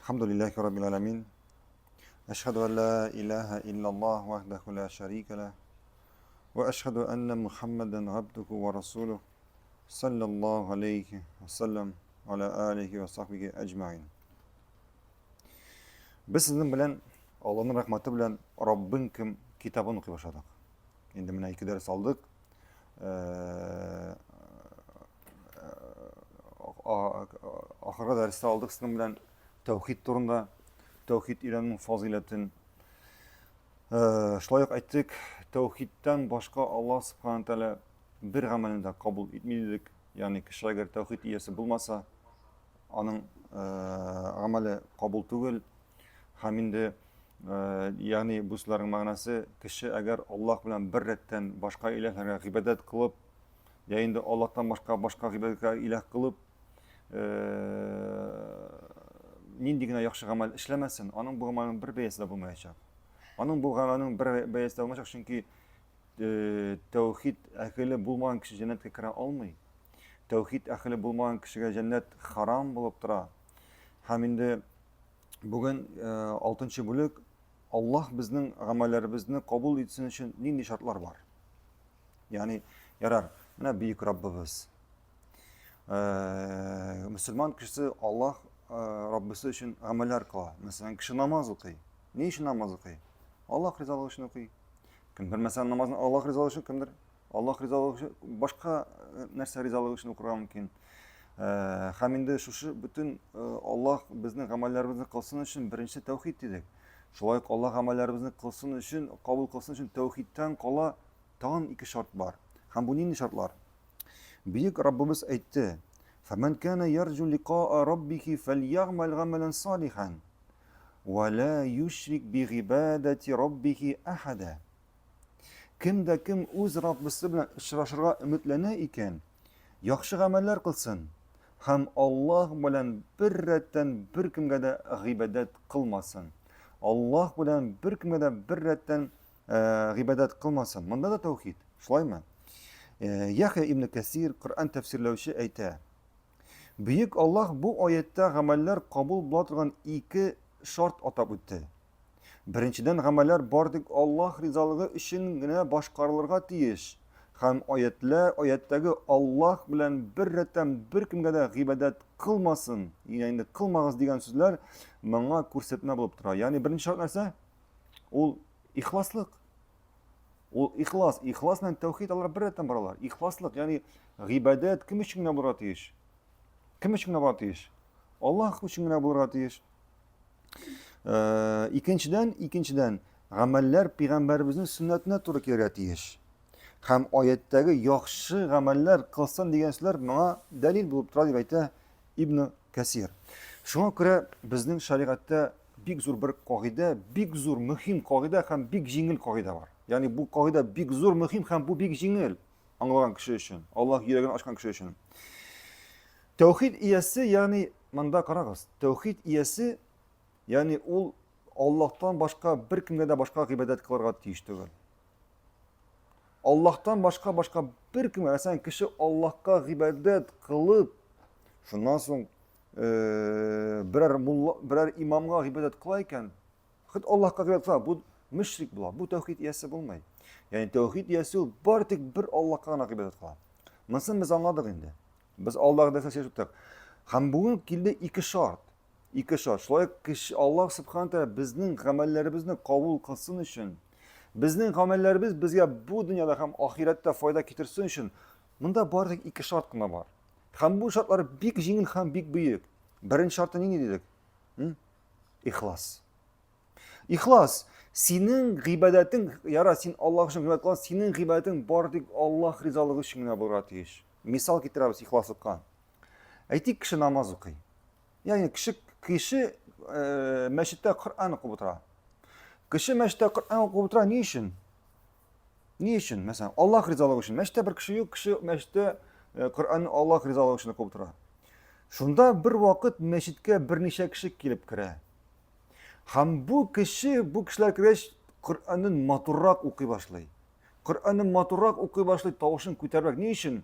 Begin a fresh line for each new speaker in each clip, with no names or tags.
Алхамдулиллахи раббил аламин. Әшһәду ан ла илаһа иллаллаһ вахдаху ла шарика ла. Ва әшһәду анна Мухаммадан абдуху ва расулух. Саллаллаху алейхи ва саллям ва аля алихи ва сахбихи аҗмаин. Без сезнең белән Аллаһның рәхмәте белән Раббың кем китабын укый башладык. Инде менә ике дәрес алдык. Ахыргы дәрестә алдык сезнең белән тәүхид турында, тәүхид өйрәнүнең фазыйләтен. Шулай ук әйттек, тәүхидтән башка Аллаһ субхана тәгалә бер гамәлне дә кабул итми дидек. Ягъни кеше әгәр тәүхид иясе булмаса, аның гамәле кабул түгел. Һәм инде ягъни бу сүзләрнең мәгънәсе, кеше әгәр Аллаһ белән бер рәттән башка иләһләргә гыйбадәт кылып, я инде Аллаһтан башка башка гыйбадәткә иләһ кылып, нинди генә яхшы гамәл эшләмәсен, аның бу гамәленең бер бәясе дә булмаячак. Аның бу гамәленең бер бәясе дә булмаячак, чөнки тәүхид әһеле булмаган кеше җәннәткә керә алмый. Тәүхид әһеле булмаган кешегә җәннәт харам булып тора. Һәм инде бүген 6 бүлек Аллаһ безнең гамәлләребезне кабул итсен өчен нинди шартлар бар? Ягъни, ярар, менә бөек Раббыбыз. Э, мөселман кешесе Аллаһ э, Раббысы өчен гамәлләр кыла. Мәсәлән, кеше намаз укый. Ни өчен намаз укый? Аллаһ ризалыгы өчен укый. Кемдер мәсәлән намазны Аллаһ ризалыгы өчен, кемдер Аллаһ ризалыгы өчен башка э, нәрсә ризалыгы өчен укырга мөмкин. Э, һәм инде шушы бөтен э, Аллаһ безнең гамәлләребезне кылсын өчен беренче тәүхид дидек. Шулай ук Аллаһ гамәлләребезне кылсын өчен, кабул кылсын өчен тәүхидтән кала тагын ике шарт бар. Һәм бу нинди шартлар? Бөек Раббыбыз әйтте: "Фәмән кана ярҗу ликаа раббихи фәльягмәл гамәлән салихан ва ла юшрик би гыйбадати раббихи ахада." Кем дә кем үз Раббысы белән очрашырга өметләнә икән, яхшы гамәлләр кылсын һәм Аллаһ белән бер рәттән беркемгә дә гыйбадәт кылмасын. Аллаһ белән беркемгә дә бер рәттән э, гыйбадәт кылмасын. Монда да тәүхид, шулаймы? Э, Яхя ибн Кәсир, Коръән тәфсирләүче әйтә. Бөек Аллаһ бу аятта гамәлләр кабул була торган ике шарт атап үтте. Беренчедән, гамәлләр бар тик Аллаһ ризалыгы өчен генә башкарылырга тиеш. Һәм аятләр, аяттәге Аллаһ белән бер рәттән беркемгә дә гыйбадәт кылмасын, ягъни кылмагыз дигән сүзләр моңа күрсәтмә булып тора. Ягъни беренче шарт нәрсә? Ул ихласлык. Ул ихлас, ихлас белән тәүхид алар бер рәттән баралар. Ихласлык, ягъни гыйбадәт кем өчен генә булырга тиеш? Кем өчен генә булырга тиеш? Аллаһ өчен генә булырга тиеш. Э, икенчедән, икенчедән, гамәлләр пәйгамбәребезнең сөннәтенә туры килергә тиеш. Һәм аяттәге яхшы гамәлләр кылсын дигән сүзләр моңа дәлил булып тора дип әйтә Ибн Кәсир. Шуңа күрә безнең шәригатьтә бик зур бер кагыйдә, бик зур мөһим кагыйдә һәм бик җиңел кагыйдә бар. Ягъни бу кагыйдә бик зур мөһим һәм бу бик җиңел аңлаган кеше өчен, Аллаһ йөрәген ачкан кеше өчен. Тәүхид иясе, ягъни монда карагыз, тәүхид иясе, ягъни ул Аллаһтан башка беркемгә дә башка гыйбадәт кылырга тиеш түгел. Аллаһтан башка башка беркемгә, мәсәлән, кеше Аллаһка гыйбадәт кылып, шуннан соң э, берәр мулла, берәр имамга гыйбадәт кыла икән, Хит Аллаһка гыйбадәт кыла, бу мөшрик була, бу тәүхид иясе булмый. Ягъни тәүхид иясе ул бары тик бер Аллаһка гына гыйбадәт кыла. Монысын без аңладык инде. Без алдагы дәрестә сөйләшеп үттек. Һәм бүген килде ике шарт. Ике шарт. Шулай кеше Аллаһ субхана тәгалә безнең гамәлләребезне кабул кылсын өчен, безнең гамәлләребез безгә бу дөньяда һәм ахирәттә файда китерсен өчен, монда бары тик ике шарт кына бар. Һәм бу шартлар бик җиңел һәм бик бөек. Беренче шарты нинди дидек? Ихлас. Ихлас. Синең гыйбадәтең, яра, син Аллаһ өчен гыйбадәт кыласың, синең гыйбадәтең бары тик Аллаһ ризалыгы өчен генә булырга тиеш. Мисал китерәбез ихласлыкка. Әйтик, кеше намаз укый. Ягъни кеше кеше э, мәчеттә Коръән укып утыра. Кеше мәчеттә Коръән укып утыра ни өчен? Ни өчен? Мәсәлән, Аллаһ ризалыгы өчен. Мәчеттә бер кеше юк, кеше мәчеттә э, Коръәнне Аллаһ ризалыгы өчен укып утыра. Шунда бер вакыт мәчеткә берничә кеше килеп керә. Һәм бу кеше, бу кешеләр кергәч, Коръәнне матуррак укый башлый. Коръәнне матуррак укый башлый, тавышын күтәрбрәк. Ни өчен?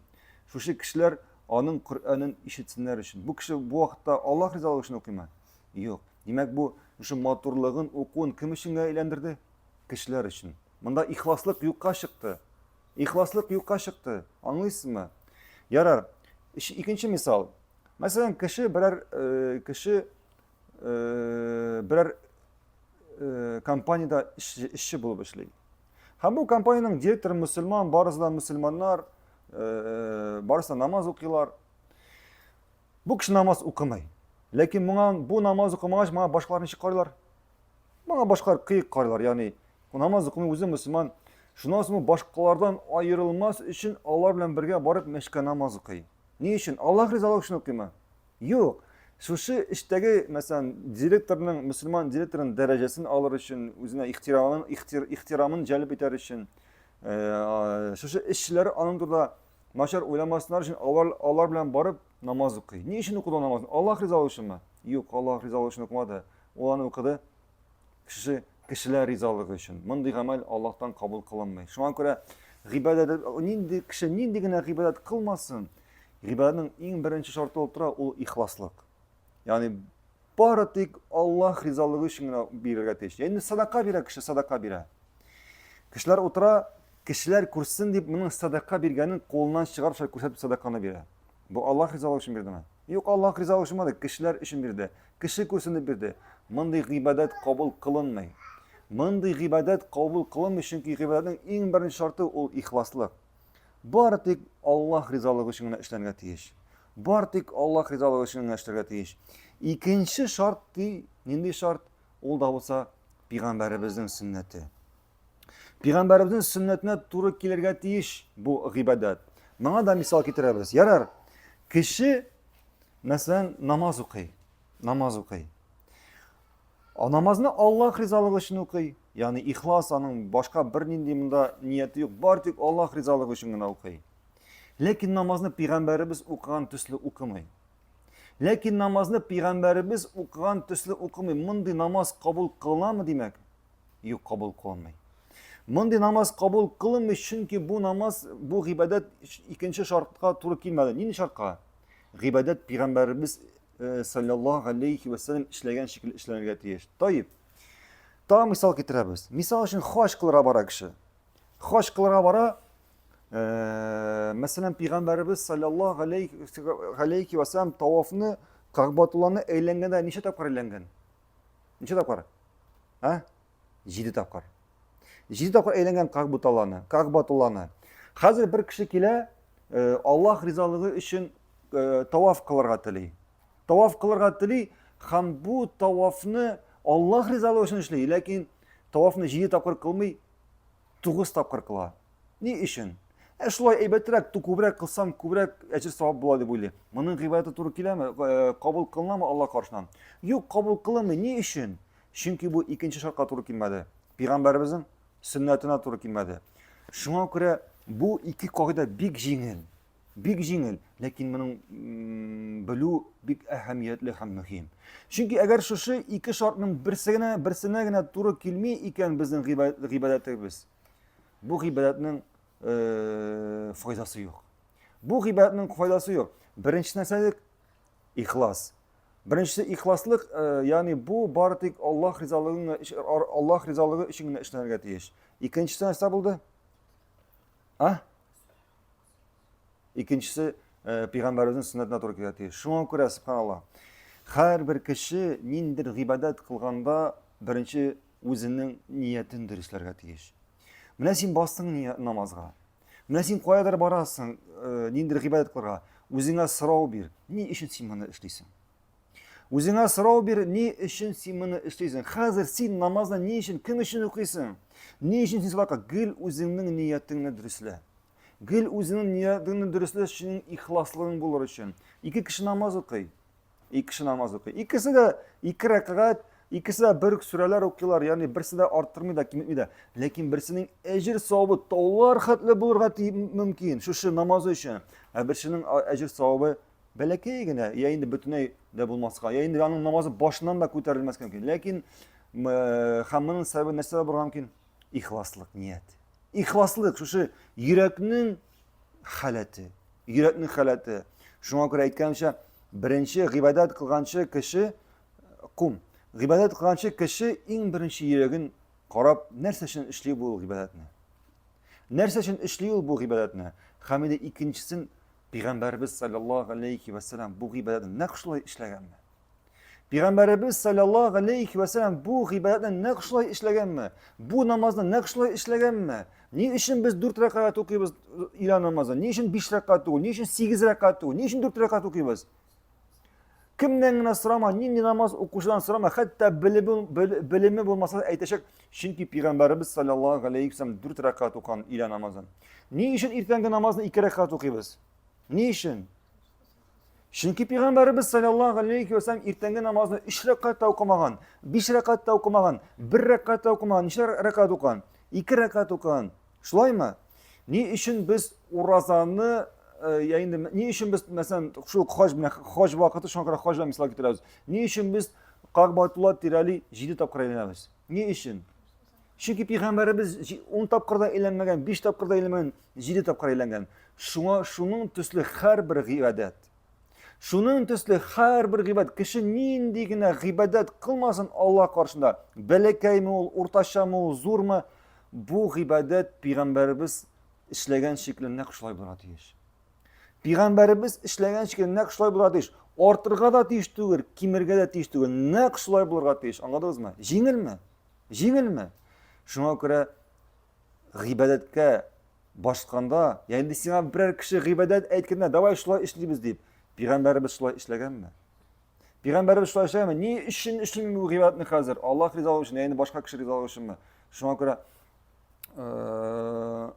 Шушы кешеләр аның Коръәнен ишетсеннәр өчен. Бу кеше бу вакытта Аллаһ ризалыгы өчен укыймы? Юк. Димәк, бу шушы матурлыгын, укуын кем өчен генә әйләндерде? Кешеләр өчен. Монда ихласлык юкка чыкты. Ихласлык юкка чыкты. Аңлыйсызмы? Ярар. Икенче мисал. Мәсәлән, кеше берәр э, кеше э, берәр э, компаниядә эшче булып эшли. Һәм бу компаниянең директоры мөселман, барысы да мөселманнар, барысы да намаз укыйлар. Бу кеше намаз укымый. Ләкин моңа бу намаз укымагач, моңа башкалар ничек карыйлар? Моңа башкалар кыек карыйлар, ягъни намаз укымый үзе мөселман. Шуннан соң башкалардан аерылмас өчен алар белән бергә барып мәчеткә намаз укый. Ни өчен? Аллаһ ризалыгы өчен укыймы? Юк. Шушы эштәге, мәсәлән, директорның, мөселман директорның дәрәҗәсен алыр өчен, үзенә ихтирамын, ихтир, ихтирамын җәлеп итәр өчен, э, шушы эшчеләр аның турында Начар уйламасыннар өчен алар, алар белән барып намаз укый. Ни өчен укыды намазны? Аллаһ ризалыгы өченме? Юк, Аллаһ ризалыгы өчен укымады. Ул аны укыды кеше кешеләр ризалыгы өчен. Мондый гамәл Аллаһтан кабул кылынмый. Шуңа күрә гыйбадәт нинди кеше нинди генә гыйбадәт кылмасын, гыйбадәтнең иң беренче шарты булып тора ул ихласлык. Ягъни бары тик Аллаһ ризалыгы өчен генә бирергә тиеш. Ягъни садака бирә кеше, садака бирә. Кешеләр утыра, кешеләр күрсен дип моның садака биргәнен кулыннан чыгарып шулай күрсәтеп садаканы бирә. Бу Аллаһ ризалыгы өчен бирдеме? Юк, Аллаһ ризалыгы өчен булмады, кешеләр өчен бирде. Кеше күрсен дип бирде. Мондый гыйбадәт кабул кылынмый. Мондый гыйбадәт кабул кылынмый, чөнки гыйбадәтнең иң беренче шарты ул ихласлык. Бары тик Аллаһ ризалыгы өчен генә эшләнергә тиеш. Бар тик Аллаһ ризалыгы өчен генә эшләргә тиеш. Икенче шарт ди, нинди шарт? Ул да булса пәйгамбәребезнең сөннәте. Пәйгамбәребезнең сөннәтенә туры килергә тиеш бу гыйбадәт. Моңа да мисал китерәбез. Ярар, кеше, мәсәлән, намаз укый. Намаз укый. А намазны Аллаһ ризалыгы өчен укый. Ягъни ихлас аның башка бернинди монда нияте юк, бар тик Аллаһ ризалыгы өчен генә укый. Ләкин намазны пәйгамбәребез укыган төсле укымый. Ләкин намазны пәйгамбәребез укыган төсле укымый. Мондый намаз кабул кылынамы димәк? Юк, кабул кылынмый. Мондый намаз кабул кылынмый, чөнки бу намаз, бу гыйбадәт икенче шартка туры килмәде. Нинди шартка? Гыйбадәт пәйгамбәребез э, саллаллаһу алейхи ва саллям эшләгән шикелле эшләнергә тиеш. Таип. Тагын мисал китерәбез. Мисал өчен хаҗ кылырга бара кеше. Хаҗ кылырга бара, Э, мәсәлән, пәйгамбәребез саллаллаһу алейхи ва саллям тавафны Кәгъбатулланы әйләнгәндә ничә тапкыр әйләнгән? Ничә тапкыр? А? 7 тапкыр. 7 тапкыр әйләнгән Кәгъбатулланы, Кәгъбатулланы. Хәзер бер кеше килә, э, Аллаһ ризалыгы өчен э, таваф кылырга тели. Таваф кылырга тели һәм бу тавафны Аллаһ ризалыгы өчен эшли, ләкин тавафны 7 тапкыр кылмый, 9 тапкыр кыла. Ни өчен? Ә шулай әйбәтрәк, күбрәк кылсам, күбрәк әҗер савап була дип уйлый. Моның гыйбадәте туры киләме? Э, кабул кылынамы Аллаһ каршыннан? Юк, кабул кылынмый. Ни өчен? Чөнки бу икенче шартка туры килмәде. Пәйгамбәребезнең сөннәтенә туры килмәде. Шуңа күрә бу ике кагыйдә бик җиңел. Бик җиңел, ләкин моның белү бик әһәмиятле һәм мөһим. Чөнки әгәр шушы ике шартның берсе генә, берсенә генә туры килми икән безнең гыйбадәтебез, бу гыйбадәтнең э, файдасы юк. Бу гыйбадәтнең файдасы юк. Беренче нәрсә дик? Ихлас. Беренчесе ихласлык, э, ягъни бу бары тик Аллаһ ризалыгы Аллаһ ризалыгы өчен генә эшләнергә тиеш. Икенчесе нәрсә булды? А? Икенчесе э, пәйгамбәребезнең сөннәтенә туры килергә тиеш. Шуңа күрә субханалла, һәрбер кеше ниндидер гыйбадәт кылганда беренче үзенең ниятен дөресләргә тиеш. Менә син бастың намазга. Менә син каядыр барасың, э, ниндидер гыйбадәт кылырга. Үзеңә сорау бир. Ни өчен син моны эшлисең? Үзеңә сорау бир, ни өчен син моны эшлисең? Хәзер син намазны ни өчен, кем өчен укыйсың? Ни өчен син садака? Гел үзеңнең ниятеңне дөреслә. Гел үзеңнең ниятеңне дөреслә, синең ихласлыгың булыр өчен. Ике кеше намаз укый. Ике кеше намаз укый. Икесе дә ике рәкәгать, икесе дә бер үк сүрәләр укыйлар, ягъни берсе дә арттырмый да, киметми дә. Ләкин берсенең әҗер савабы таулар хәтле булырга мөмкин шушы намазы өчен. Ә берсенең әҗер савабы бәләкәй генә, я инде бөтенләй дә булмаска, я инде аның намазы башыннан да күтәрелмәскә мөмкин. Ләкин һәм моның сәбәбе нәрсәдә булырга мөмкин? Ихласлык, ният. Ихласлык, шушы йөрәкнең халәте. Йөрәкнең халәте. Шуңа күрә әйткәнчә, беренче гыйбадәт кылганчы кеше кум. Гыйбадәт кылганчы кеше иң беренче йөрәген карап, нәрсә өчен эшли бу гыйбадәтне? Нәрсә өчен эшли ул бу гыйбадәтне? Һәм инде икенчесен Пәйгамбәребез саллаллаһу алейхи ва саллям бу гыйбадәтне нәкъ шулай эшләгәнме? Пәйгамбәребез саллаллаһу алейхи ва саллям бу гыйбадәтне нәкъ шулай эшләгәнме? Бу намазны нәкъ шулай эшләгәнме? Ни өчен без 4 рәкәгать укыйбыз өйлә намазын? Ни өчен 5 рәкәгать түгел? Ни өчен 8 рәкәгать түгел? Ни өчен 4 рәкәгать укыйбыз? Кемнән генә сорама, нинди намаз укучыдан сорама, хәтта белеме, белеме булмаса әйтәчәк, чөнки пәйгамбәребез саллаллаһу алейхи ва саллям 4 рәкәгать укыган өйлә намазын. Ни өчен иртәнге намазны 2 рәкәгать укыйбыз? Ни өчен? Чөнки пәйгамбәребез саллаллаһу алейхи ва саллям иртәнге намазны 3 рәкәгать тә укымаган, 5 рәкәгать тә укымаган, 1 рәкәгать тә укымаган, ничә рәкәгать укыган? 2 рәкәгать укыган. Шулаймы? Ни өчен без уразаны, э, я инде ни өчен без, мәсәлән, шул хаҗ белән хаҗ вакыты шуңа күрә хаҗ белән мисал китерәбез. Ни өчен без Кагбатулла тирәли 7 тапкыр әйләнәбез? Ни өчен? Чөнки пәйгамбәребез 10 тапкыр да әйләнмәгән, 5 тапкыр да әйләнмәгән, 7 тапкыр әйләнгән. Шуңа шуның төсле һәрбер гыйбадәт. Шуның төсле һәрбер гыйбадәт, кеше нинди генә гыйбадәт кылмасын Аллаһ каршында, бәләкәйме ул, уртачамы ул, зурмы, бу гыйбадәт пәйгамбәребез эшләгән шикелле нәкъ шулай булырга тиеш. Пәйгамбәребез эшләгән шикелле нәкъ шулай булырга тиеш. Артырга да тиеш түгел, кимергә дә тиеш түгел. Нәкъ шулай булырга тиеш. Аңладыгызмы? Җиңелме? Җиңелме? Шуңа күрә гыйбадәткә башканда, я инде сиңа берәр кеше гыйбадәт әйткәндә, давай шулай эшлибез дип, пәйгамбәребез шулай эшләгәнме? Пәйгамбәребез шулай эшләгәнме? Ни өчен эшлим бу гыйбадәтне хәзер? Аллаһ ризалыгы өчен, я инде башка кеше ризалыгы өченме? Шуңа күрә э,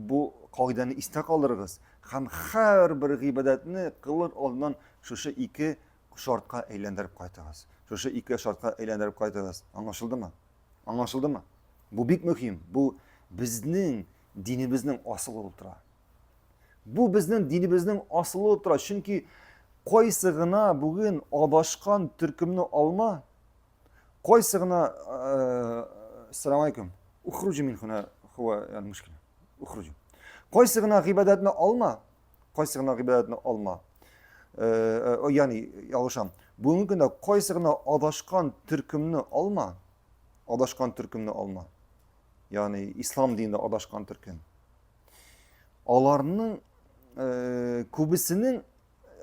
бу кагыйдәне истә калдырыгыз һәм һәрбер гыйбадәтне кылыр алдыннан шушы ике шартка әйләндереп кайтыгыз. Шушы ике шартка әйләндереп кайтыгыз. Аңлашылдымы? Аңлашылдымы? Бу бик мөһим. Бу безнең динебезнең асылы булып тора. Бу безнең динебезнең асылы булып тора. Чөнки кайсы гына бүген адашкан төркемне алма, кайсы гына э, Ассаламу алейкум. Ухруджу мин хуна хуа ягъни мушкила. Ухруджу. Кайсы гына гыйбадәтне алма, кайсы гына гыйбадәтне алма. Э, э, ягъни ялгышам. Бүгенге көндә кайсы гына адашкан төркемне алма, адашкан төркемне алма. Ягъни ислам динендә адашкан төркем. Аларның э, күбесенең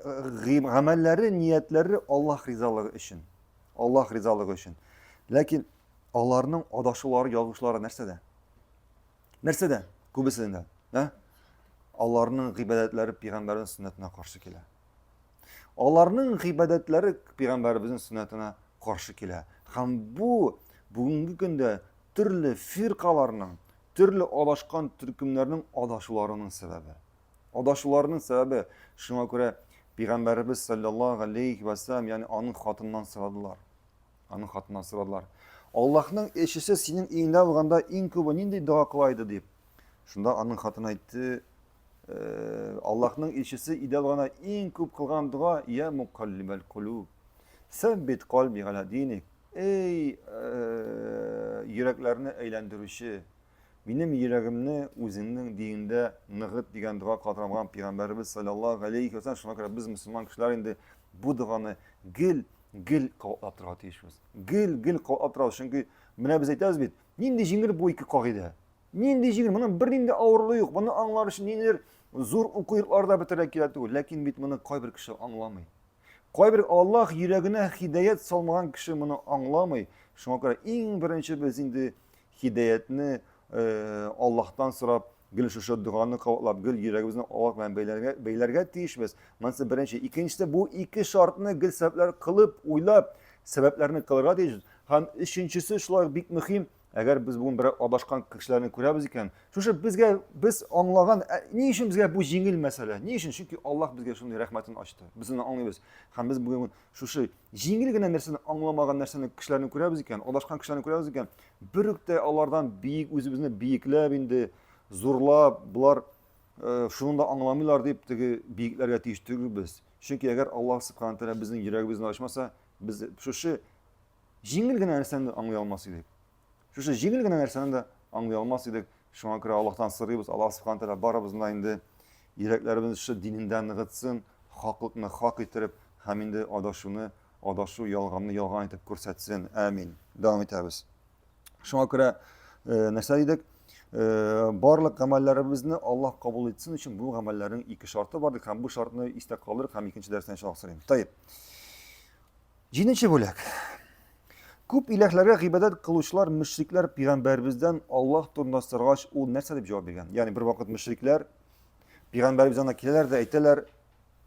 э, гамәлләре, ниятләре Аллаһ ризалыгы өчен. Аллаһ ризалыгы өчен. Ләкин аларның адашулары, ялгышлары нәрсәдә? Нәрсәдә? Күбесендә. Ә? Аларның гыйбадәтләре пәйгамбәрнең сөннәтенә каршы килә. Аларның гыйбадәтләре пәйгамбәребезнең сөннәтенә каршы килә. Һәм бу бүгенге көндә төрле фиркаларның, төрле адашкан төркемнәрнең адашуларының сәбәбе. Адашуларының сәбәбе шуңа күрә пәйгамбәребез саллаллаһу алейхи ва саллям, ягъни аның хатыннан сорадылар. Аның хатыннан сорадылар. Аллаһның илчесе синең өеңдә булганда иң күбе нинди дога кыла иде дип. Шунда аның хатыны әйтте, Э, Аллаһның илчесе өйдә булганда иң күп кылган дога я мукаллибәл кулуб. Сәббит кальби галя диник. Эй, э, йөрәкләрне әйләндерүче, минем йөрәгемне үзеңнең динеңдә ныгыт дигән дога калтыранган пәйгамбәребез саллаллаһу алейхи ва саллям. Шуңа күрә без мөселман кешеләр инде бу доганы гел гел кабатлап торырга тиешбез. Гел гел кабатлап торабыз. Чөнки менә без әйтәбез бит, нинди җиңел бу ике кагыйдә. Нинди җиңел, моның бернинди авырлыгы юк. Моны аңлар өчен ниндидер зур уку йортлары да бетерергә кирәк түгел. Ләкин бит моны кайбер кеше аңламый. Кайбер Аллаһ йөрәгенә хидаят салмаган кеше моны аңламый. Шуңа күрә иң беренче без инде хидаятны э, Аллаһтан сорап, гел шушы доганы кабатлап, гел йөрәгебезне Аллаһ белән бәйләргә, бәйләргә тиешбез. Монысы беренче. Икенчесе бу ике шартны гел сәбәпләр кылып, уйлап, сәбәпләрне кылырга тиешбез. Һәм өченчесе шулай бик мөһим, Әгәр без бүген берәр адашкан кешеләрне күрәбез икән, шушы безгә без аңлаган, ә, ни өчен безгә бу җиңел мәсьәлә? Ни өчен? Чөнки Аллаһ безгә шундый рәхмәтен ачты. Без аны аңлыйбыз. Һәм без бүген шушы җиңел генә нәрсәне аңламаган нәрсәне кешеләрне күрәбез икән, адашкан кешеләрне күрәбез икән, бер үк тә алардан биек үзебезне биекләп инде, зурлап, болар э, шуны да аңламыйлар дип теге биекләргә тиеш түгелбез. Чөнки әгәр Аллаһ субхана тәгалә безнең йөрәгебезне ачмаса, без шушы Җиңел генә нәрсәне дә аңлый алмас идек. Шушы җиңел генә нәрсәне дә аңлый алмас идек. Шуңа күрә Аллаһтан сорыйбыз, Аллаһ субхана тәгалә барыбызны да инде йөрәкләребезне шушы динендә ныгытсын, хаклыкны хак иттереп һәм инде адашуны адашу ялганны ялган итеп күрсәтсен. Амин. Дәвам итәбез. Шуңа күрә э, нәрсә дидек? Э, барлык гамәлләребезне Аллаһ кабул итсен өчен бу гамәлләрнең ике шарты бар һәм бу шартны истә калдырып һәм икенче дәрестән иншаллаһ сорыйм. Тайып. Җиденче бүләк. Күп иләһләргә гыйбадәт кылучылар мөшрикләр пәйгамбәребездән Аллаһ турында сорагач, ул нәрсә дип җавап биргән? Ягъни бер вакыт мөшрикләр пәйгамбәребез янына киләләр дә әйтәләр,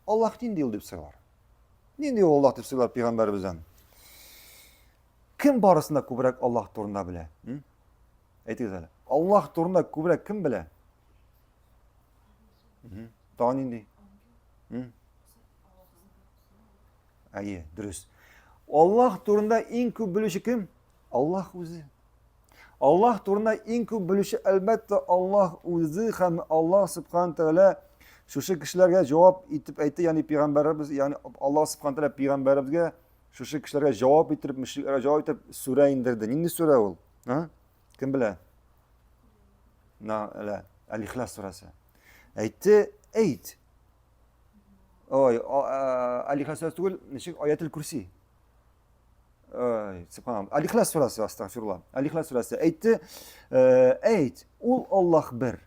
Аллаһ нинди ул дип сорыйлар. Нинди ул Аллаһ дип сорыйлар пәйгамбәребездән. Кем барысында күбрәк Аллаһ турында белә? Әйтегез әле. Аллаһ турында күбрәк кем белә? Тагын нинди? Әйе, дөрес. Аллаһ турында иң күп белүче кем? Аллаһ үзе. Аллаһ турында иң күп белүче әлбәттә Аллаһ үзе һәм Аллаһ субхана тәгалә шушы кешеләргә җавап итеп әйтте, ягъни пәйгамбәребез, ягъни Аллаһ субхана тәгалә пәйгамбәребезгә шушы кешеләргә җавап итеп, мөшрикләргә җавап итеп сүрә индерде. Нинди сүрә ул? А? Кем белә? На, әлә, Әл-Ихлас сүрәсе. Әйтте, әйт. Ой, Әл-Ихлас сүрәсе түгел, ничек Аятел Курси. Ой, субханалла. Әл-Ихлас сүрәсе, астагфирулла. Әл-Ихлас сүрәсе әйтте, әйт, ул Аллаһ бер.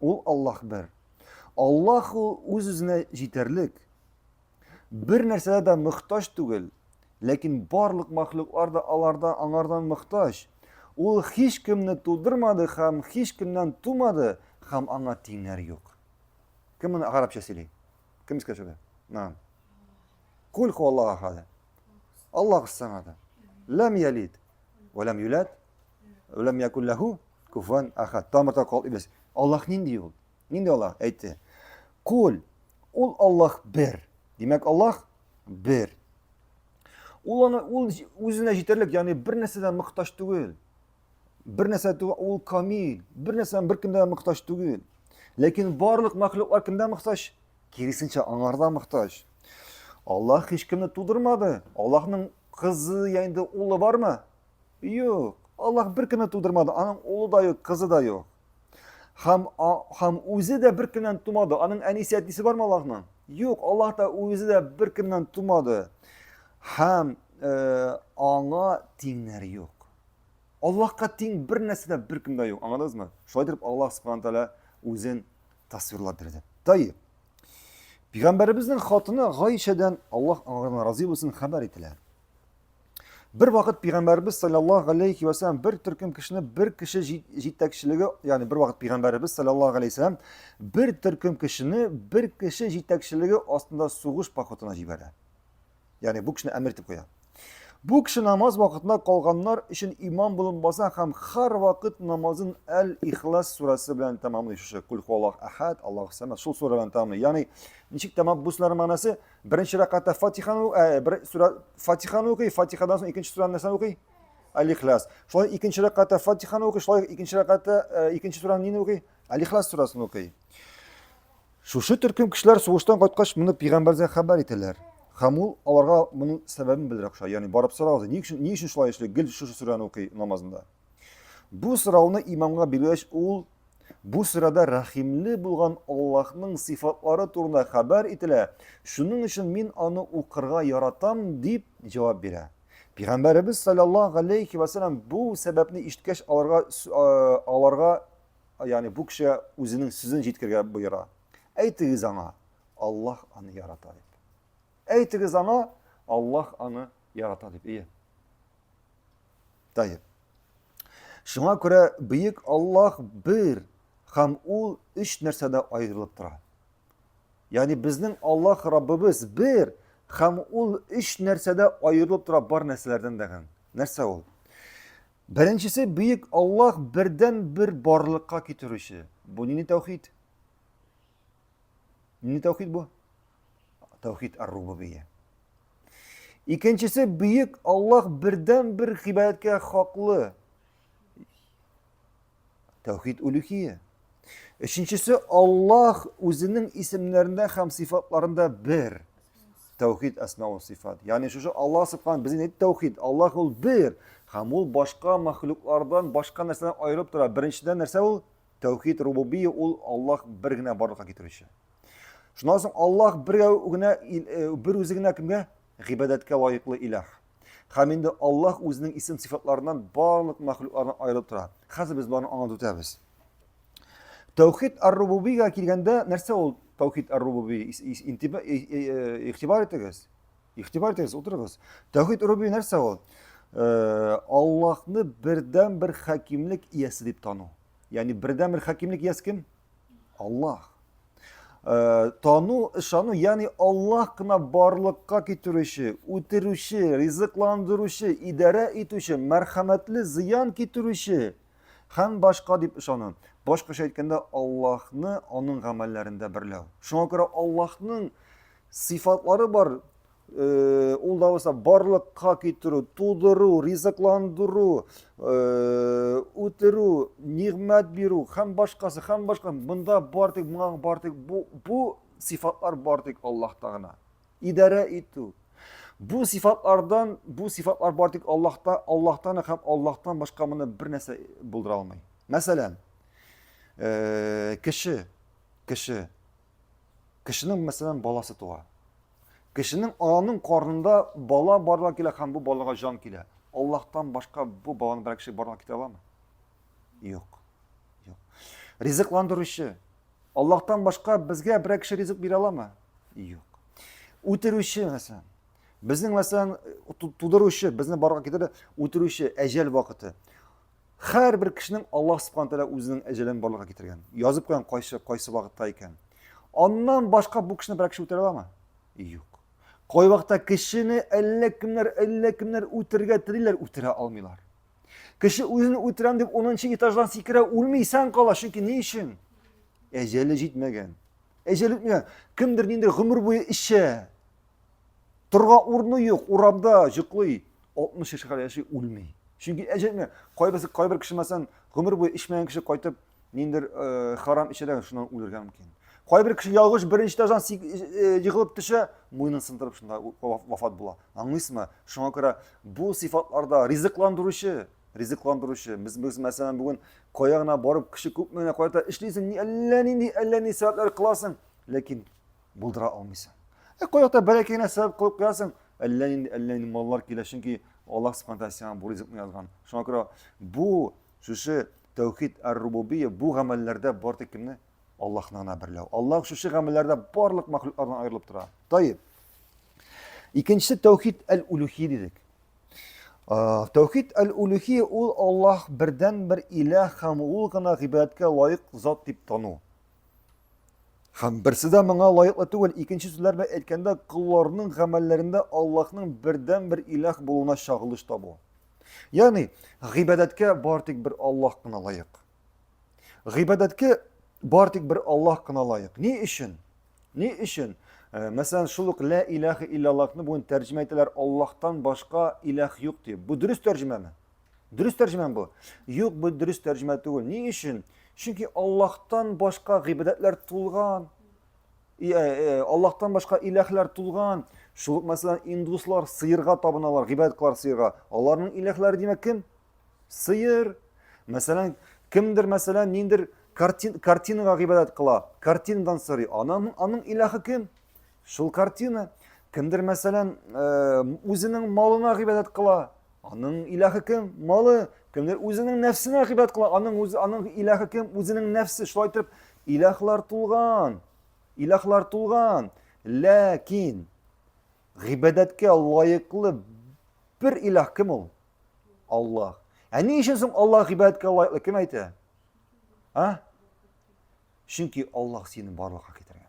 Ул Аллаһ бер. Аллаһ ул үз-үзенә җитәрлек. Бер нәрсәдә дә мохтаҗ түгел, ләкин барлык махлуклар да аларда аңардан мохтаҗ. Ул һич кемне тудырмады һәм һич кемнән тумады һәм аңа тиңнәр юк. Кем моны гарәпчә сөйли? Кем искә төшерде? На. Кул хуаллаһу ахад. Аллаһ самад. Ләм ялид ва ләм юлад ва ләм якул ләһу куфуан ахад. Тамырта калыбыз. Аллаһ нинди ул? Нинди Аллаһ? Әйтте. Кул. Ул Аллаһ бер. Димәк, Аллаһ бер. Ул аны ул үзенә җитәрлек, ягъни бер нәрсәдән мохтаҗ түгел. Бер нәрсә түгел, ул камил. Бер нәрсәдән бер кемдә мохтаҗ түгел. Ләкин барлык мәхлуклар кемдә мохтаҗ? Киресенчә, аңарда мохтаҗ. Аллаһ һич кемне тудырмады. Аллаһның кызы я инде улы бармы? Юк. Аллаһ бер кемне тудырмады. Аның улы да юк, кызы да юк. Һәм, һәм үзе дә бер кемнән тумады. Аның әнисе, әтисе бармы Аллаһның? Юк, Аллаһ та үзе дә бер кемнән тумады. Һәм э, аңа тиңнәр юк. Аллаһка тиң бер нәрсә дә бер кемдә юк. Аңладыгызмы? Шулай итеп Аллаһ субхана тәгалә үзен тасвирлап бирде. Тайып. Пәйгамбәребезнең хатыны Гайшәдән Аллаһ аңардан разый булсын хәбәр ителә. Бер вакыт пәйгамбәребез саллаллаһу алейхи ва саллям бер төркем кешене бер кеше җитәкчелеге, ягъни бер вакыт пәйгамбәребез саллаллаһу алейхи ва саллям бер төркем кешене бер кеше җитәкчелеге астында сугыш походына җибәрә. Ягъни бу кешене әмир итеп куя. Бу кеше намаз вакытында калганнар өчен имам булып баса һәм һәрвакыт намазын Әл-Ихлас сүрәсе белән тәмамлый. Шушы Кул хуаллаһу әхәд, Аллаһу самад шул сүрә белән тәмамлый. Ягъни ничек тәмам бу сүрәнең мәгънәсе? Беренче рәкәгатьтә Фатиханы, ә, бер сүрә Фатиханы укый, Фатихадан соң икенче сүрәне нәрсәне укый? Әл-Ихлас. Шулай икенче рәкәгатьтә Фатиханы укый, шулай икенче рәкәгатьтә э, икенче сүрәне нини укый? Әл-Ихлас сүрәсен укый. Шушы төркем кешеләр сугыштан кайткач, моны пәйгамбәргә хәбәр итәләр. Һәм ул аларга моның сәбәбен белдерә куша. Ягъни барып сорагыз, ни өчен, ни өчен шулай эшли? Гел шушы сүрәне укый намазында. Бу сорауны имамга биргәч, ул бу сүрәдә рәхимле булган Аллаһның сыйфатлары турында хәбәр ителә, шуның өчен мин аны укырга яратам, дип җавап бирә. Пәйгамбәребез саллаллаһу алейхи ва саллям бу сәбәпне ишеткәч, аларга аларга, ягъни бу кешегә үзенең сүзен җиткергә боера. Әйтегез аңа, Аллаһ аны ярата дип. Әйтегез аңа, Аллаһ аны ярата дип. Ие. Таеп. Шуңа күрә бөек Аллаһ бер һәм ул өч нәрсәдә аерылып тора. Ягъни безнең Аллаһ Раббыбыз бер һәм ул өч нәрсәдә аерылып тора бар нәрсәләрдән дә. Нәрсә ул? Беренчесе бөек Аллаһ бердән бер барлыкка китерүче. Бу нинди тәүхид? Нинди тәүхид бу? Тәүхид ар-рубубия. Икенчесе бөек Аллаһ бердән бер гыйбадәткә хаклы. Тәүхид улюхия. Өченчесе Аллаһ үзенең исемнәрендә һәм сыйфатларында бер. Тәүхид әсма ва сыйфат. Ягъни шушы Аллаһ субхан безнең әйтте тәүхид. Аллаһ ул бер һәм ул башка мәхлуклардан, башка нәрсәдән аерылып тора. Беренчедән нәрсә ул? Тәүхид рубубия ул Аллаһ бер генә барлыкка китерүче. Шуннан соң Аллаһ бер генә э, бер үзе генә кемгә? гыйбадәткә лаеклы илаһ. Һәм инде Аллаһ үзенең исем сыйфатларыннан барлык мәхлуклардан аерылып тора. Хәзер без боларны аңлатып үтәбез. Тәүхид ар-рубубига килгәндә, нәрсә ул тәүхид ар-рубуби? Игътибар итегез. Игътибар итегез, утырыгыз. Тәүхид рубуби нәрсә ул? Аллаһны бердән бер хакимлек иясе дип тану. Ягъни бердән бер хакимлек иясе кем? Аллаһ. Э, тану, ышану, ягъни Аллаһ кына барлыкка китерүче, үтерүче, ризыкландыручы, идарә итүче, мәрхәмәтле зыян китерүче һәм башка дип ышану. Башкача әйткәндә, Аллаһны аның гамәлләрендә берләү. Шуңа күрә Аллаһның сыйфатлары бар, Э, ул да булса барлыкка китерү, тудыру, ризыкландыру, э, үтерү, нигъмәт бирү һәм башкасы, һәм башка. Монда бар тик моңа бар тик бу бу сыйфатлар бар тик Аллаһта гына. Идарә итү. Бу сыйфатлардан, бу сыйфатлар бар тик Аллаһта, Аллаһтан һәм Аллаһтан башка моны бер нәрсә булдыра алмый. Мәсәлән, э, кеше, кеше Кешенең, мәсәлән, баласы туа. Кешенең аның карнында бала барлыкка килә һәм бу балага җан килә. Аллаһтан башка бу баланы бер кеше барлыкка китерә аламы? Юк. Юк. Ризыкландыручы. Аллаһтан башка безгә бер кеше ризык бирә аламы? Юк. Үтерүче, мәсәлән. Безнең, мәсәлән, тудыручы, безне барлыкка китерде, үтерүче, әҗәл вакыты. Һәрбер кешенең Аллаһ Субхану тәгалә үзенең әҗәлен барлыкка китергән. Язып куйган кайсы кайсы вакытта икән. Аннан башка бу кешене берәр кеше үтерә аламы? Юк. Кай вакытта кешене әллә кемнәр, әллә кемнәр үтерергә телиләр, үтерә алмыйлар. Кеше үзен үтерәм дип 10 этаждан сикерә, үлми, исән кала, чөнки ни өчен? Әҗәле җитмәгән. Әҗәле җитмәгән. Кемдер ниндидер гомер буе эчә. Торга урыны юк, урамда җоклый, 60 яшькә кадәр яши, үлми. Чөнки әҗәлме, кайберсе кайбер кеше мәсәлән, гомер буе эчмәгән кеше кайтып, ниндер э, харам эчә дә шуннан үлергә мөмкин. Кайбер кеше ялгыш беренче этаждан э, егылып төшә, муенын сындырып шунда вафат була. Аңлыйсызмы? Шуңа күрә бу сыйфатларда ризыкландыручы, ризыкландыручы. Без, без мәсәлән бүген кая гына барып кеше күпме генә кайта эшлисең, әллә нинди, әллә ни сәбәпләр кыласың, ләкин булдыра алмыйсың. Ә кайвакытта бәләкәй генә сәбәп кылып куясың, әллә нинди, әллә нинди маллар килә, чөнки Аллаһ Субхану тәгалә сиңа бу ризыкны язган. Шуңа күрә бу шушы тәүхид ар-рубубия бу гамәлләрдә бар тик кемне? Аллаһны гына берләү. Аллаһ шушы гамәлләрдә барлык мәхлуклардан аерылып тора. Таиб. Икенчесе тәүхид әл-улюхи дидек. Тәүхид әл-улюхи ул Аллаһ бердән бер иләһ һәм ул гына гыйбадәткә лаек зат дип тану. Һәм берсе дә моңа лаеклы түгел. Икенче сүзләр белән әйткәндә, колларның гамәлләрендә Аллаһның бердән-бер иләһ булуына чагылыш табу. Ягъни, гыйбадәткә бар тик бер Аллаһ кына лаек. Гыйбадәткә бар тик бер Аллаһ кына лаек. Ни өчен? Ни өчен? Э, мәсәлән, шул ук ла илаһа иллаллаһны бүген тәрҗемә итәләр Аллаһтан башка иләһ юк дип. Бу дөрес тәрҗемәме? Дөрес тәрҗемә бу? Юк, бу дөрес тәрҗемә түгел. Ни өчен? Чөнки Аллаһтан башка гыйбадәтләр тулган. Э, э, Аллаһтан башка иләһләр тулган. Шул ук мәсәлән, индуслар сыерга табыналар, гыйбадәт кылар сыерга. Аларның иләһләре димәк кем? Сыер. Мәсәлән, кемдер мәсәлән ниндер картин, картинага гыйбадәт кыла, картинадан сорый. Аның аның иләһе кем? Шул картина. Кемдер мәсәлән, э, үзенең малына гыйбадәт кыла. Аның иләһе кем? Малы. Кемдер үзенең нәфсенә гыйбадәт кыла. Аның үзе, аның иләһе кем? Үзенең нәфсе. Шулай итеп, иләһлар тулган. Иләһлар тулган. Ләкин гыйбадәткә лаеклы бер иләһ кем ул? Аллаһ. Ә ни өчен соң Аллаһ гыйбадәткә лаеклы? Кем әйтә? А? Чөнки Аллаһ сине барлыкка китергән.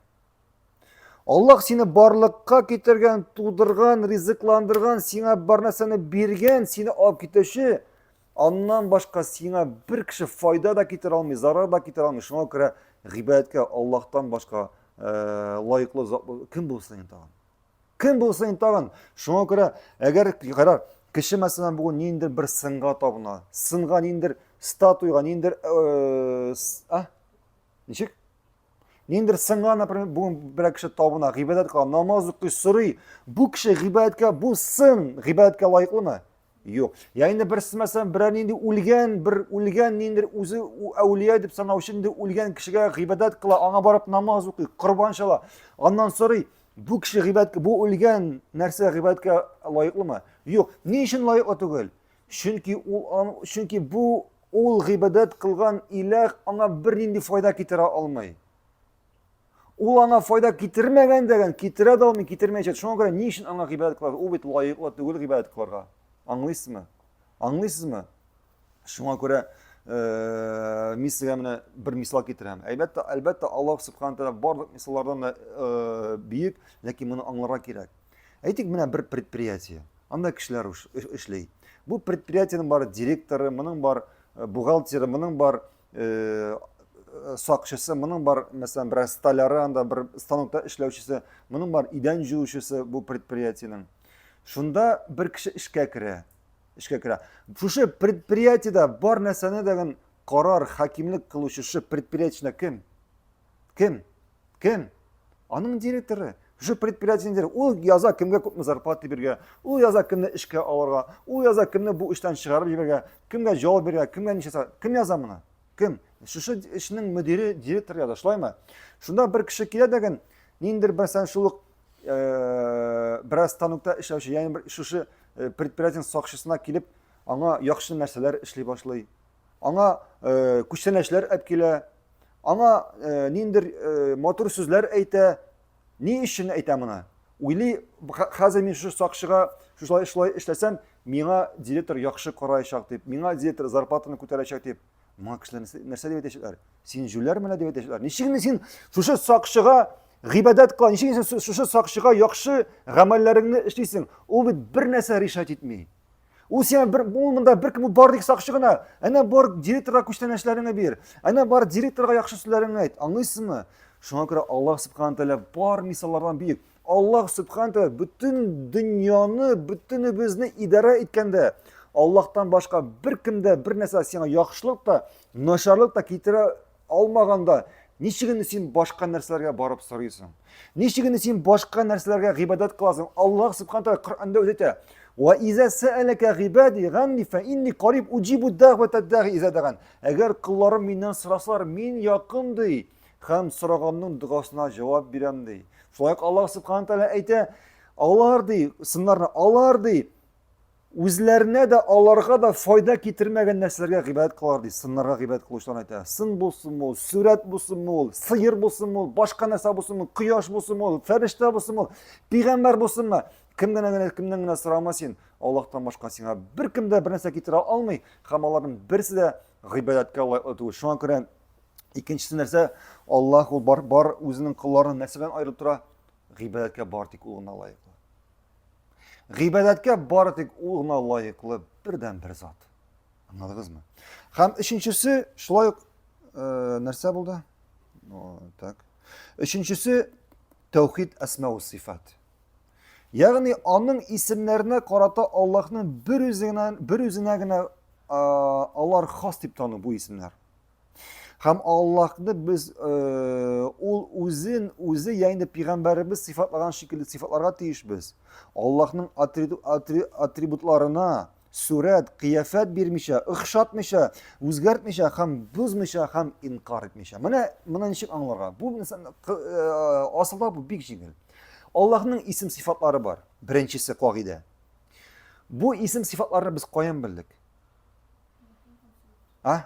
Аллаһ сине барлыкка китергән, тудырган, ризыкландырган, сиңа бар нәрсәне биргән, сине алып китүче, аннан башка сиңа бер кеше файда да китерә алмый, зарар да китерә алмый. Шуңа күрә гыйбадәткә Аллаһтан башка э, лаеклы зат кем булсын инде тагын? Кем булсын инде тагын? Шуңа күрә әгәр карар кеше мәсәлән бүген ниндидер бер сынга табына, сынга ниндидер статуяга, ниндидер э, а? Ничек? Ниндидер сынга, например, бүген бер кеше табына, гыйбадәт кыла, намаз укый, сорый. Бу кеше гыйбадәткә, бу сын гыйбадәткә лаеклымы? Юк. Я инде берсе мәсәлән, берәр нинди үлгән, бер үлгән ниндидер үзе әүлия дип санаучы инде үлгән кешегә гыйбадәт кыла, аңа барып намаз укый, корбан чала. Аннан сорый, Бу кеше гыйбадәткә, бу үлгән нәрсә гыйбадәткә лаеклымы? Юк. Ни өчен лаеклы түгел? Чөнки ул чөнки бу ул гыйбадәт кылган иләх аңа бернинди файда китерә алмый. Ул аңа файда китермәгән дәгән, китерә дә алмый, китермәячәк. Шуңа күрә ни өчен аңа гыйбадәт кыларга? Ул бит лаеклы түгел гыйбадәт кыларга. Аңлыйсызмы? Аңлыйсызмы? Шуңа күрә э, мин сезгә менә бер мисал китерәм. Әлбәттә, әлбәттә, Аллаһ субхана тәгалә барлык мисаллардан да э, бөек, ләкин моны аңларга кирәк. Әйтик, менә бер предприятие. Анда кешеләр эшли. Бу предприятиенең бар директоры, моның бар э, бухгалтеры, моның бар э, сакчысы, моның бар, мәсәлән, берәр столяры анда, бер станокта эшләүчесе, моның бар идән җуучысы бу предприятиенең. Шунда бер кеше эшкә керә. Эшкә керә. Шушы предприятиедә бар нәрсәне дәген карар, хакимлек кылучы шушы предприятиедә кем? Кем? Кем? Аның директоры. Шушы предприятиенең директоры. Ул яза кемгә күпме зарплата бирергә, ул яза кемне эшкә алырга, ул яза кемне бу эштән чыгарып җибәрергә, кемгә җавап бирергә, кемгә ничә Кем яза моны? Кем? Шушы эшнең мөдире, директор яза, шулаймы? Шунда бер кеше килә дәген, ниндер мәсәлән, шул ук э, бераз станокта эшләүче, ягъни бер шушы э, предприятиенең сакчысына килеп, аңа яхшы нәрсәләр эшли башлый. Аңа э, күчтәнәчләр әп килә, аңа э, ниндер э, матур сүзләр әйтә. Ни өчен әйтә моны? Уйлый, хәзер мин шушы сакчыга шулай шулай эшләсәм, миңа директор яхшы караячак дип, миңа директор зарплатаны күтәрәчәк дип. Моңа кешеләр нәрсә дип әйтәчәкләр? Син җүләр менә дип әйтәчәкләр. Ничек инде син шушы сакчыга гыйбадәт кыла, ничек син шушы сакчыга яхшы гамәлләреңне эшлисең? Ул бит бер нәрсә решать итми. Ул сиңа бер ул монда бер кем бар дип сакчы гына. Әнә бар директорга күчтәнәчләреңне бир. Әнә бар директорга яхшы сүзләреңне әйт. Аңлыйсызмы? Шуңа күрә Аллаһ субхана тәгалә бар мисаллардан бөек. Аллаһ субхана тәгалә бөтен дөньяны, бөтенебезне идарә иткәндә, Аллаһтан башка беркем дә бер нәрсә сиңа яхшылык та, начарлык та китерә алмаганда, ничек инде син башка нәрсәләргә барып сорыйсың? Ничек инде син башка нәрсәләргә гыйбадәт кыласың? Аллаһ субхана тәгалә Коръәндә үзе әйтә: "Ва иза сәаләкә гыйбади ганни фа инни кариб уҗибу дәгъвата дәгъи иза дәган." Әгәр колларым миннән сорасалар, мин якын ди, һәм сораганның догасына җавап бирәм ди. Шулай ук Аллаһ субхана тәгалә әйтә: "Алар ди, сыннарны алар ди, Үзләренә дә, аларга да файда китермәгән нәрсәләргә гыйбадәт кылалар ди. Сыннарга гыйбадәт кылучыларны әйтә. Сын булсынмы ул, сурәт булсынмы ул, сыер булсынмы ул, башка нәрсә булсынмы, кояш булсынмы ул, фәрештә булсынмы ул, пигамбәр булсынмы? Кемнән генә, кемнән генә сорама син, Аллаһтан башка сиңа беркем дә бер нәрсә китерә алмый, һәм аларның берсе дә гыйбадәткә лаеклы түгел. Шуңа күрә икенчесе нәрсә, Аллаһ ул бар, бар үзенең колларын нәрсә белән аерып тора? Гыйбадәткә бар тик ул гына лаеклы. Гыйбадәткә бары тик ул гына лаеклы бердән-бер зат. Аңладыгызмы? Һәм өченчесе шулай ук э, нәрсә булды? О, так. Өченчесе тәүхид әсма ва сифат. Ягъни аның исемнәренә карата Аллаһның бер үзенә бер үзенә генә алар хас дип тану бу исемнәр. Һәм Аллаһны без э, ул үзен үзе я инде пәйгамбәребез сыйфатлаган шикелле сыйфатларга тиешбез. Аллаһның атрибутларына сурәт, кыяфәт бирмичә, охшатмыйча, үзгәртмичә һәм бозмыйча һәм инкар итмичә. Менә моны ничек аңларга? Бу э, асылда бу бик җиңел. Аллаһның исем сыйфатлары бар. Беренчесе кагыйдә. Бу исем сыйфатларны без каян белдек? А?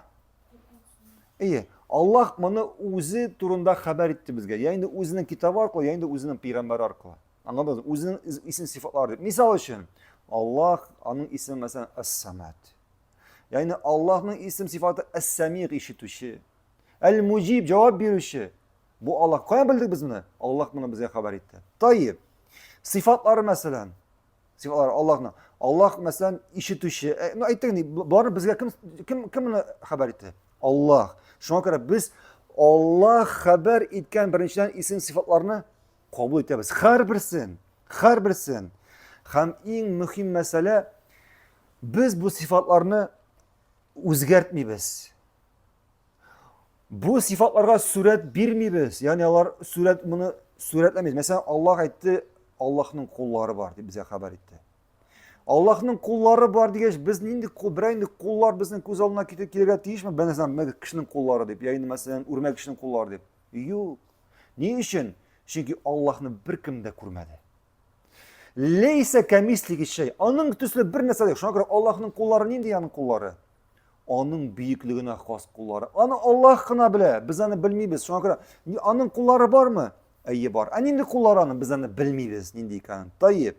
Әйе, Аллаһ моны үзе турында хәбәр итте безгә. Я инде үзенең китабы аркылы, я инде үзенең пәйгамбәре аркылы. Аңладыгыз? Үзенең исем сыйфатлары дип. Мисал өчен, Аллаһ аның исеме мәсәлән Ас-Самад. Ягъни Аллаһның исем сыйфаты Ас-Самиг ишетүче. Әл-Муҗиб җавап бирүче. Бу Аллаһ. Каян белдек без моны? Аллаһ моны безгә хәбәр итте. Тайиб. Сыйфатлары мәсәлән, Сыйфатлары Аллаһның. Аллаһ мәсәлән ишетүче. Э, ну әйттек инде, боларны безгә кем кем кем моны хәбәр итте? Аллаһ. Шуңа күрә без Аллаһ хәбәр иткән беренчедән исем сыйфатларны кабул итәбез. Һәрберсен, һәрберсен. Һәм иң мөһим мәсьәлә без бу сыйфатларны үзгәртмибез. Бу сыйфатларга сурәт бирмибез. Ягъни алар сурәт моны сурәтләмибез. Мәсәлән, Аллаһ әйтте, Аллаһның куллары бар дип безгә хәбәр итте. Аллаһның куллары бар дигәч, без нинди кул, берәр инде куллар безнең күз алдына китереп килергә тиешме? Мәсәлән, кешенең куллары дип, я инде мәсәлән, үрмәк кешенең куллары дип. Юк. Ни өчен? Чөнки Аллаһны беркем дә күрмәде. Лейсә кәмислиги шәй. Аның төсле бер нәрсә юк. Шуңа күрә Аллаһның куллары нинди аның куллары? Аның бөеклегенә хас куллары. Аны Аллаһ кына белә, без аны белмибез. Шуңа күрә аның куллары бармы? Әйе бар. Ә нинди куллары аның? Без аны белмибез, нинди икәнен. Таеп.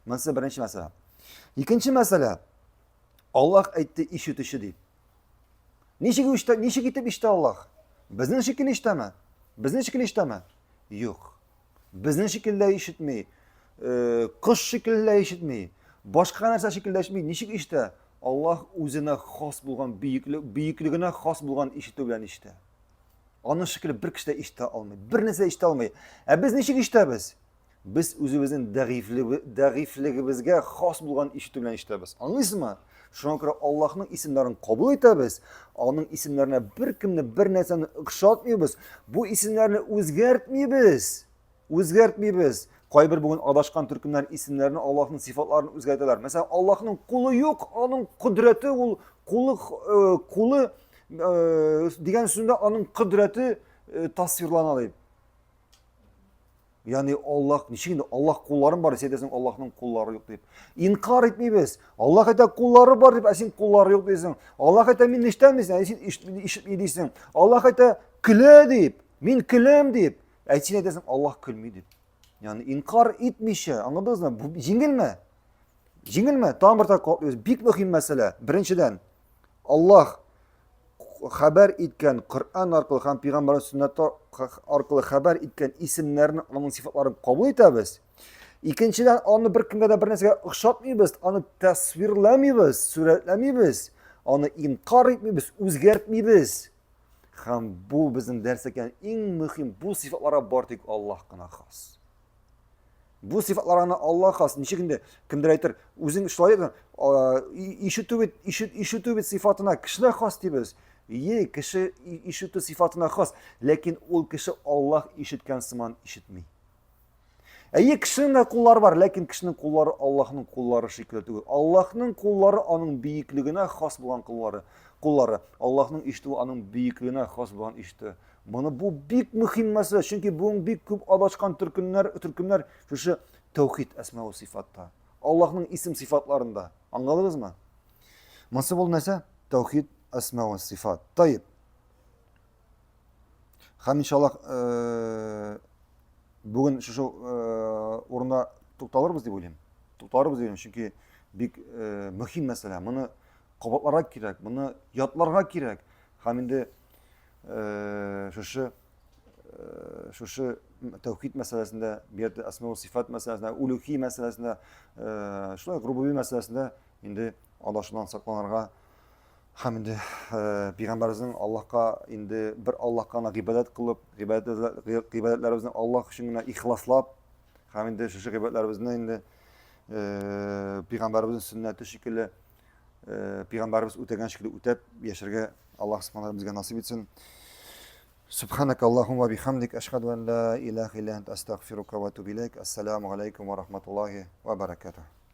Монысы беренче мәсьәлә. Икенче мәсьәлә. Аллаһ әйтте ишетүче дип. Ничек ишетә, ничек итеп ишетә Аллаһ? Безнең шикелле ишетәме? Безнең шикелле ишетәме? Юк. Безнең шикелле ишетми. Э, кош шикелле ишетми. Башка нәрсә шикелле ишетми. Ничек ишетә? Аллаһ үзенә хас булган бөеклек, бөеклегенә хас булган ишетү белән ишетә. Аның шикелле бер кеше дә ишетә алмый. Бер нәрсә ишетә алмый. Ә без ничек ишетәбез? Без үзебезнең дәгыйфьлегебезгә хас булган ишетү белән ишетәбез. Аңлыйсызмы? Шуңа күрә Аллаһның исемнәрен кабул итәбез, аның исемнәренә беркемне бер нәрсәне охшатмыйбыз, бу исемнәрне үзгәртмибез. Үзгәртмибез. Кайбер бүген адашкан төркемнәр исемнәрне Аллаһның сыйфатларын үзгәртәләр. Мәсәлән, Аллаһның кулы юк, аның кодрәте ул кулы э, кулы э, дигән сүздә аның кодрәте э, тасвирлана дип. Ягъни Аллаһ ничек инде Аллаһ кулларын бар, син әйтәсең Аллаһның куллары юк дип. Инкар итмибез. Аллаһ әйтә куллары бар дип, ә син куллары юк дисең. Аллаһ әйтә мин ишетәм дисең, ә син ишетми дисең. Аллаһ әйтә көлә дип, мин көләм дип, ә син әйтәсең Аллаһ көлми дип. Ягъни инкар итмичә, аңладыгызмы? Бу җиңелме? Җиңелме? Тагын бер тапкыр кабатлыйбыз. Бик мөһим мәсьәлә. Беренчедән, Аллаһ хәбәр иткән Коръән аркылы һәм пәйгамбәр сөннәте аркылы хәбәр иткән исемнәрне, аның сыйфатларын кабул итәбез. Икенчедән, аны беркемгә дә бер нәрсәгә охшатмыйбыз, аны тасвирләмибез, сурәтләмибез, аны инкар итмибез, үзгәртмибез. Һәм бу безнең дәрес икән иң мөһим, бу сыйфатларга бар тик Аллаһ кына хас. Бу сыйфатлар аны Аллаһ хас. Ничек инде кемдер әйтер, үзең шулай ишетү бит, ишет, ишетү бит сыйфатына кешеләр хас дибез. Е, кеше ишетү сыйфатына хас, ләкин ул кеше Аллаһ ишеткән сыман ишетми. Әйе, кешенең дә куллары бар, ләкин кешенең куллары Аллаһның куллары шикелле түгел. Аллаһның куллары аның бөеклегенә хас булган куллары. Куллары Аллаһның ишетүе аның бөеклегенә хас булган ишетү. Моны бу бик мөһим мәсьәлә, чөнки бүген бик күп адашкан төркемнәр, төркемнәр шушы тәүхид әсма ва сыйфатта. Аллаһның исем сыйфатларында. Аңладыгызмы? Монысы бул нәрсә? Тәүхид әсма ва сыйфат. Таип. Һәм иншаллаһ э, бүген шушы э, урында тукталырбыз дип уйлыйм. Тукталырбыз дип уйлыйм, чөнки бик э, мөһим мәсьәлә. Моны кабатларга кирәк, моны ятларга кирәк. Һәм инде шушы шушы тәүхид мәсьәләсендә, бирде әсма сифат мәсьәләсендә, улюхи мәсьәләсендә, шулай рубуби мәсьәләсендә инде адашудан сакланырга һәм инде пәйгамбәребезнең Аллаһка инде бер Аллаһка гына гыйбадәт кылып, гыйбадәтләребезне Аллаһ өчен генә ихласлап һәм инде шушы гыйбадәтләребезне инде пәйгамбәребезнең сөннәте шикелле пәйгамбәребез үтәгән шикелле үтәп яшәргә Аллаһ субхана безгә насыйп итсен. Субханак Аллахумма бихамдик ашхаду ан ла илаха илля анта астагфирука ва атубу илейк. Ассаламу алейкум ва рахматуллахи ва баракатух.